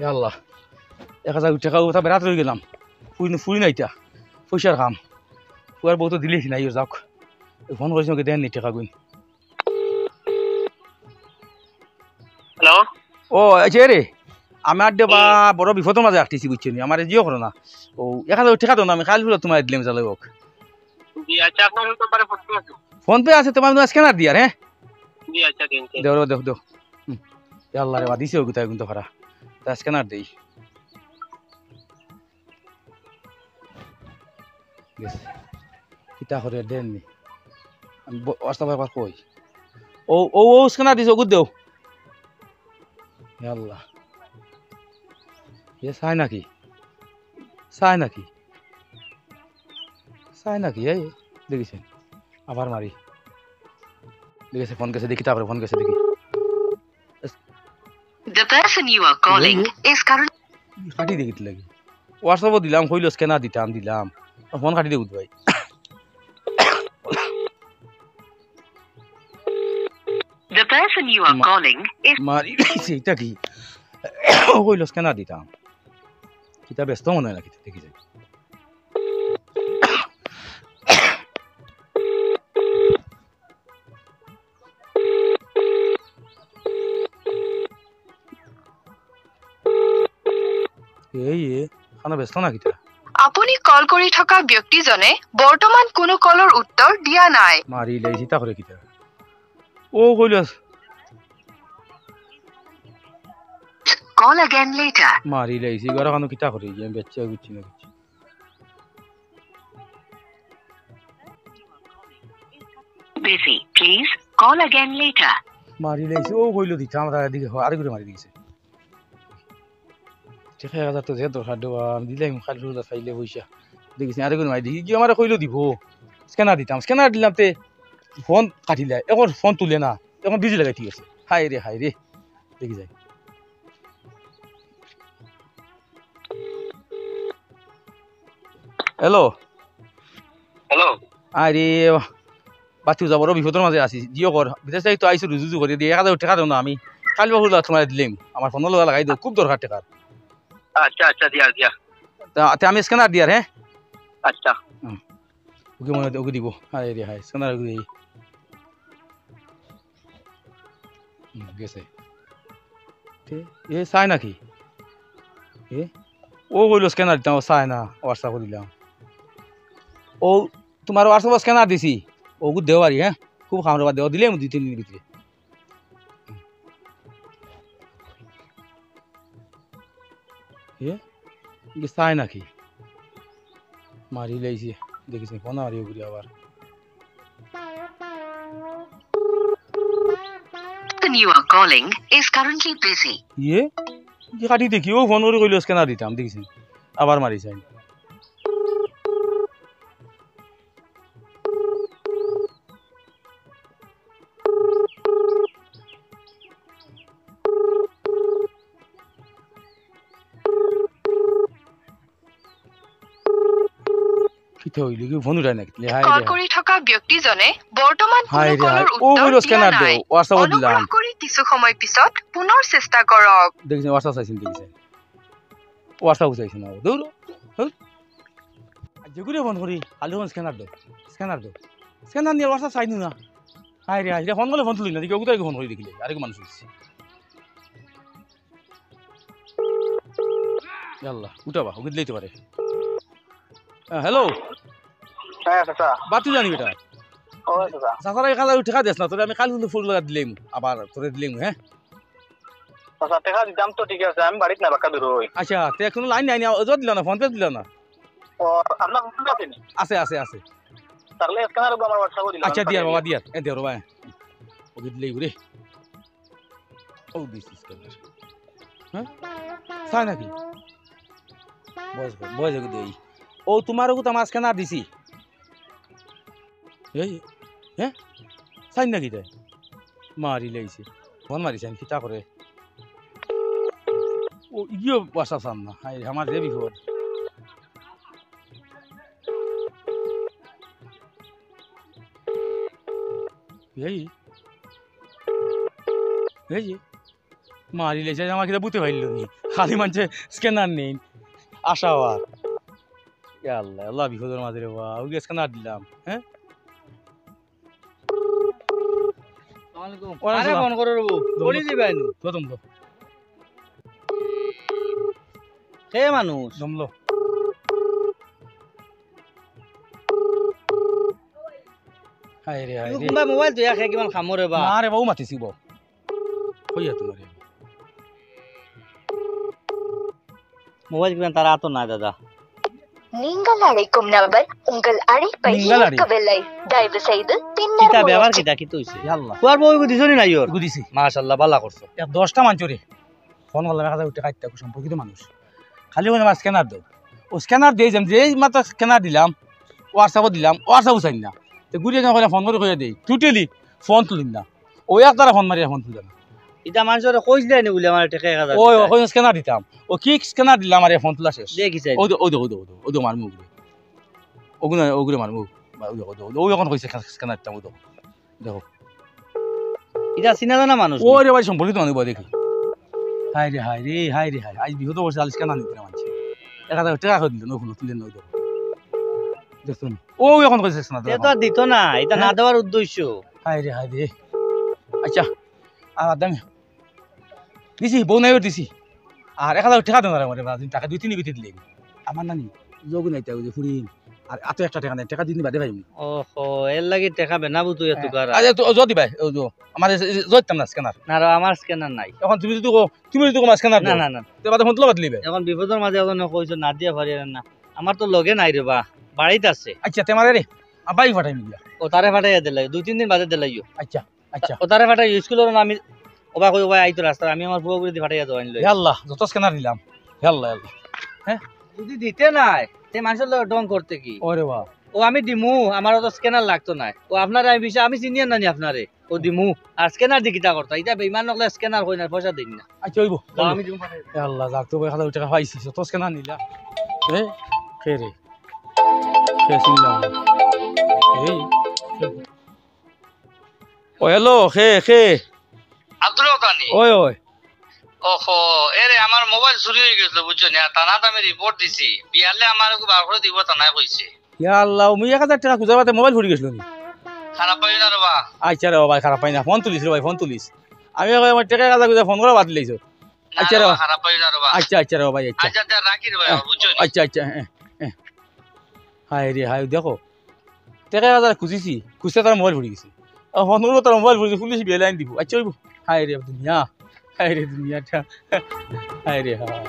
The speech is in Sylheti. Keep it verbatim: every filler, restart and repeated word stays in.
ইয়া আল্লাহ, এক হাজার টেকা ওটা বেড়াত রই গেলাম। ফুরি, ফুরি না ইটা, পয়সার কাম। ফুয়ার বউ তো দিলেই নাই, যাউক। এই ফোন করিস, ওকে দেন নি টেকা গুইন। হ্যালো? ও, আচ্ছা রে, আমার দে বা হুম। বড় বিপদর মাঝে আটকেছি, বুঝছো নি? আমারে জিও করো না। ও, এক হাজার টেকা দেও না, আমি কাইল ফুরো তোমার দিলাম, চালাই হোক। জি, আচ্ছা, আপনার ওই নাম্বারে ফোন পে আছে? ফোন পে আছে, তোমার স্ক্যানার দিয়ার, হ্যাঁ? জি, আচ্ছা, দিন, দিন। দেও, দেও, দেও। হুম। ইয়া আল্লাহ রে, বা দিছে ওগুতা কিন্তু ফারা। তা স্ক্যানার দেই। গেছে। কিতা করে দেন নি? আমি ব-, WhatsApp একবার কই। ও, ও, ও, স্ক্যানার দিছে, ওগুত দেও। ইয়া আল্লাহ। এ চায় নাকি? চায় নাকি? চায় নাকি? এই, দেখিছেন? আবার মারি। দেখিছে, ফোন গেছে, দেখি, তারপরে ফোন গেছে, দেখি। The person you are calling এই, is currently কাটি দেখি তো লাগি। WhatsApp-ও দিলাম, কইলো স্ক্যানার দিতাম, দিলাম। ফোন কাটি দে, ভাই। The person you are মা-, calling is মারি দিছে, এটা কি? ও কইলো স্ক্যানার দিতাম। কিতা ব্যস্ত মনে হয় না, কিতা দেখি যাই। এই, এ, খানা ব্যস্ত না কিতা? আপুনি কল কৰি থকা ব্যক্তিজনে বৰ্তমান কোনো কলৰ উত্তৰ দিয়া নাই। মারি লাই, চিন্তা করে কিতা? ও কইল। Call again later. মারি লাইছি, ঘর খানো কিতা করে, আমি বেচ্চা বুঝছি না কিছু। Busy. Please call again later. মারি লাইছি, ও কইল দিতাম, তার এদিকে হ-, আরেক করে মারি দিছে। ঠিক আছে, তো যে দরকার দেওয়া, আমি দিলাম, খালি রোজা চাইলে পয়সা। দেখিস নি, আরেক করে মারি দেখি, কি আমারে কইল দিব, স্ক্যানার দিতাম, স্ক্যানার দিলাম তে ফোন কাটিলে, এখন ফোন তুলে না, এখন বিজি লাগাই ঠিক আছে। হায় রে, হায় রে, দেখি যাই। হ্যালো। হ্যালো। আরে, বাচ্চু যাবো, বিপদর মাঝে আছি। জিও কর, বিদেশ যাই তো আইসু, রুজু রুজু করি দিয়ে, এক হাজার টেকা দেও না, আমি কাল বাবু তোমার দিলাম, আমার ফোন লাগা লাগাই দেও, খুব দরকার টেকার। আচ্ছা, আচ্ছা, দিয়া, দিয়া। তা, তে আমি স্ক্যানার দিয়ার, হ্যাঁ? আচ্ছা। হুম। ওকে মনে হয়, ওকে দিব। আরে রে, হায়, স্ক্যানার ওকে দিই। হুম, গেছে। তে, এ চায় নাকি? এ? ও কইল স্ক্যানার দিতাম, ও চায় না, WhatsApp-ও দিলাম। ও, তোমার WhatsApp-ও স্ক্যানার দিছি, ওগু দেও পারি, হ্যাঁ? খুব খাম রবা, দেও, দিলে আমি দুই তিন দিনের ভিতরে। এ? কি চায় নাকি? মারি লাইছে, দেখিস নি, ফোন মারি ঘুরি আবার। Person you are calling is currently busy. ইয়ে? কি কাটি দেখি, ও ফোন করে কইল স্ক্যানার দিতাম, দেখিস নি? আবার মারি চাই। কিতা হইল কি? ফোন উঠায় না কিতা? হায় কল রে হায়। কৰি থকা ব্যক্তিজনে বৰ্তমান কোনো হায় ৰে কলৰ হায়। ও উত্তৰ কইল দিয়া স্ক্যানাৰ নাই। দেও, WhatsApp-ত দিলাম। অনুগ্ৰহ কৰি কিছু সময় পিছত পুনৰ চেষ্টা কৰক। দেখিস নি, WhatsApp চাইস নি, দেখিস নি? WhatsApp চাইস না, দূর। হ্যাঁ? আজ যেগুরে ফোন করি, খালি ফোন স্ক্যানার দেও, স্ক্যানার দেও। স্ক্যানার নিয়ে WhatsApp চাইনু না। হায় রে হায়, ফোন করলে ফোন তুলি না, দেখি ওগুতাই ফোন করি দেখিলে, আরেক মানুষ হইছে। ইয়াল্লা, উঠাবা, ওকে দিলেই তো পারে। হ্যাঁ, হ্যালো। হ্যাঁ, চাচা। বাতি জানি বেটা। ও, চাচা। চাচারা এখানে টেকা দেস না, তোরে আমি কাল কিন্তু ফুল লাগা দিলাম, আবার তোরে দিলাম, হ্যাঁ? চাচা, টেকা দিতাম তো ঠিক আছে, আমি বাড়িত না, বাক্কা দূর হই। আচ্ছা, তে কোনো লাইন নাই, নি, ওজোর দিলা না, ফোন পে দিলা না? ও, আপনার ফোন পে আছে নি? আছে, আছে, আছে। তাহলে স্ক্যানার ওগু আমার WhatsApp-ও দিলাম, আচ্ছা, আমি দিয়ার পাঠিয়ে বাবা, দিই। দিয়ার। এ, দিয়ার বাবা। ওকে দিলেই ঘুরে। ও, দিস স্ক্যানার। হ্যাঁ? চায় নাকি? বয়স, বয়স এগু দেই। ও, তোমার ওগু তো আমার স্ক্যানার দিছি। এই, হ্যাঁ? চাইন নাকি তাই? মারি লাইছে। ফোন মারি চাইন, কিতা করে? ও, ইগিও বাসা চান না। হায়, আমার যে বিপদ। এই, এই যে। মারিলে সে আমার কিতা বুঝতে পারল নি। খালি মানছে স্ক্যানার নেই। আশা হওয়ার। ইয়া আল্লাহ, আল্লাহ বিপদর মাঝে রে বা। ওই স্ক্যানার দিলাম, হ্যাঁ? আসসালামু আলাইকুম। ওয়ালাইকুম আরে আসসালাম। ফোন করে রবো। দম করি লো। দিবা এনু। দম লো। কে মানুষ? দম লো। হায় রে, হায় তুই রে। কোনবা মোবাইল তুই একে কিমান খামো রে বা? না রে বা, ও মাতিছি বউ। কইয়া তোমারে। মোবাইল কিমান তার আতো নাই দাদা। நீங்கள் அழைக்கும் நபர் உங்கள் அழைப்பை நீங்கள் அழை- ஏற்கவில்லை. தயவு செய்து பின்னர் কিতা ব্যাপার মুয়াজ্জিন। কিতা কিতা হইছে? ইয়াল্লা। তোমার বউ এগু দিছো নি নাই ওর? এগু দিছি। মাশাআল্লাহ, বালা করছো। এক দশটা মানছো রে। ফোন করলাম, এক হাজার উঠে খাইতে সম্পর্কিত মানুষ। খালি বলে আমার স্ক্যানার দাও। ও স্ক্যানার দিয়ে যাম, যেই মাত্র স্ক্যানার দিলাম, WhatsApp-ও দিলাম, WhatsApp-ও চাই না। তো ঘুরিয়ে গেলাম, ফোন করে কইয়া দেই, টোটালি ফোন তুলিন না। ও এক তারা ফোন মারিয়া ফোন তুলে না। ইটা মানুষরে কইস দেয় নি বলে আমার টেকা এক হাজার ওই, দিতা। ওই স্ক্যানার দিতাম। ও কি স্ক্যানার দিলাম, আর ফোন তুলা শেষ। দেখি চাই। ওই দে, ওই দে, ওই দে, ওই দে, মার মুখ রে। ওগুলো, ওগুলো মার মুখ। ওই দে, ওই দে, ওই দে, ওই এখন কইছে স্ক্যান-, স্ক্যানার দিতাম, ওই দে। দেখো। ইটা চিনা জানা মানুষ। ওই রে ভাই, সম্পর্কিত মানুষ বয় দেখি। হায় রে, হায় রে, হায় রে, হায়। আজ বিহত বসে আলিস কেন আনতে মানছে? এক হাজার টেকা করে দিল, ওই ফোন তুলে নয় দেখো। দেখছো নি? ও এখন কইছে স্ক্যানার এ তো আর দিত না, এটা না হ্যাঁ? দেওয়ার উদ্দেশ্য। হায় রে, হায় রে। আচ্ছা, আর দাম দিছি, বউ নাই ওর দিছি। আর এক হাজার টেকা দেন আমার, বাবা, টাকা দুই তিন বিটি দিলে। আমার নানি, যোগ নাই, তাই ওই যে ফুরিন। আর এত একটা টেকা নাই, টেকা দুই দিন বাদে পাইবি। ওহো, এর লাগি টেকা বেনা বুতু এত হ্যাঁ। কারা। আচ্ছা, তো, ও, যদি ভাই, ও, ও, আমার এই, এই, জোর দিতাম না স্ক্যানার। না, রে, আমার স্ক্যানার নাই। এখন তুমি যদি কো, তুমি যদি কো আমার স্ক্যানার নাই। না, না, না। তো বাদে ফোন তুলা বাদ লিবে। এখন বিপদর মাঝে এখন কইছো, না দিয়া পারি আর না। আমার তো লগে নাই রে বা, বাড়িত আছে। আচ্ছা, তে আমারে রে, আব্বাই পাঠাই মিলিয়া। ও, তারে পাঠাইয়া দিলাই, দুই তিন দিন বাদে দিলাইও। আচ্ছা। আচ্ছা। ও তারে পাঠাই স্কুলর না আমি, ওবা কই, ওবা আইতো রাস্তা, আমি আমার ফুয়া করে দি পাঠাইয়া দেওয়াইন লই। হে আল্লাহ, যত স্ক্যানার দিলাম। হে আল্লাহ, হে আল্লাহ। হ্যাঁ? যদি দিতে নাই, তে মানুষর লগে ঢং করতে কি? ওরে বাপ। ও আমি দিমু, আমার অত স্ক্যানার লাগতো না। ও আপনারে আমি বিষয়, আমি চিনিয়ার নানি আপনারে। ও দিমু। আর স্ক্যানার দি কিতা করতা? ইটা বেইমান অকলে স্ক্যানার কই না, পয়সা দেইন না। আচ্ছা, অইবো। ও আমি দিমু পাঠাই। হে আল্লাহ, যাক তো ভাই, খালা ওই টেকা পাইছি, যত স্ক্যানার নিলা। এ, কে রে? কে চিনলাম? এই, কে? ও, হ্যালো, কে, কে? আব্দুল রহমান। ওই, ওই। ওহো, এরে, আমার মোবাইল চুরি হয়ে গেছিল, বুঝছো নি? আর থানাত আমি রিপোর্ট দিছি। বিয়ালে আমার একটু বার করে দিব, থানায় কইছে। ইয়া আল্লাহ, মুই এক হাজার টেকা খুঁজা পাতে মোবাইল ফুরি গেছিল নি? খারাপ পাইও না রে বা। আচ্ছা রে বা ভাই, খারাপ পাই না। ফোন তুলিস রে ভাই, ফোন তুলিস। আমি ওই আমার টেকা এক হাজার খুঁজা ফোন করা বাদ দিলাইছো। না আচ্ছা রে রে বা। খারাপ পাইও না রে বা। আচ্ছা, আচ্ছা রে বা ভাই, আচ্ছা। আচ্ছা, আচ্ছা, রাখি রে ভাই, হ্যাঁ। বুঝছো নি? আচ্ছা, আচ্ছা, হ্যাঁ, হ্যাঁ। হায় রে, হায়, দেখো। টেকা এক হাজার খুঁজিছি, খুঁজতে তার মোবাইল ফুরি গেছে। আর ফোন করবো, তার মোবাইল ফুরি গেছে, পুলিশ বিয়ালে আইন দিব। আচ্ছা, অইবো। হায় রে দুনিয়া, হায় রে দুনিয়াটা, হায় রে হায়।